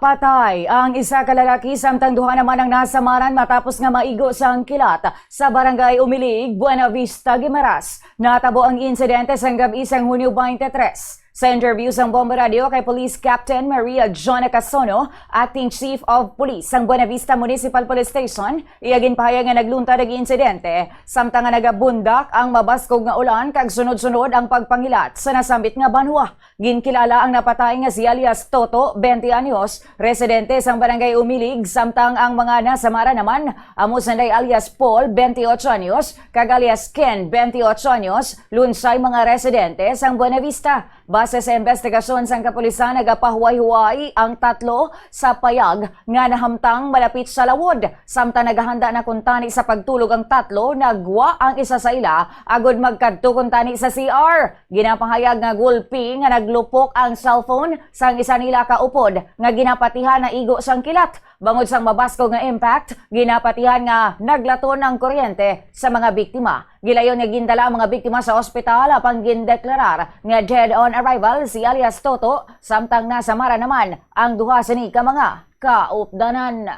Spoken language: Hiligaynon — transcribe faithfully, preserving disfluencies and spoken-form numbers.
Patay ang isa ka lalaki samtang duha naman ang nasamaran matapos nga maigo sang kilat sa Barangay Umilig, Buenavista, Guimaras. Natabo ang insidente sang gab-i sang Hunyo twenty-three. Sa interview sang Bombo Radio kay Police Captain Maria John Casono, Acting Chief of Police sang Buenavista Municipal Police Station, iya ginpahayag nga nagluntad ang insidente samtang nga nagabundak ang mabaskog nga ulan kag sunod-sunod ang pagpangilat sa nasambit nga banwa. Ginkilala ang napatay nga si alias Toto, twenty anyos, residente sang Barangay Umilig, samtang ang mga nasamara naman amo sanday alias Paul, twenty-eight anyos, kag alias Ken, twenty-eight anyos, lunsay mga residente sang Buenavista. Base sa investigasyon sang kapulisan, nagapahuway-huway ang tatlo sa payag nga nahamtang malapit sa lawod, samtang nagahanda na kuntani sa pagtulog ang tatlo, nagwa ang isa sa ila agud magkadto kuntani sa C R. Ginapahayag nga gulpi nga naglupok ang cellphone sang isa nila ka upod nga ginapatihan naigo sang kilat. Bangod sang mabaskog nga impact, ginapatihan nga naglaton ang kuryente sa mga biktima. Gilayon nga gindala ang mga biktima sa ospital apang gindeklarar nga dead on arrival si alias Toto, samtang nasamara naman ang duha sini ka mga kaupdanan.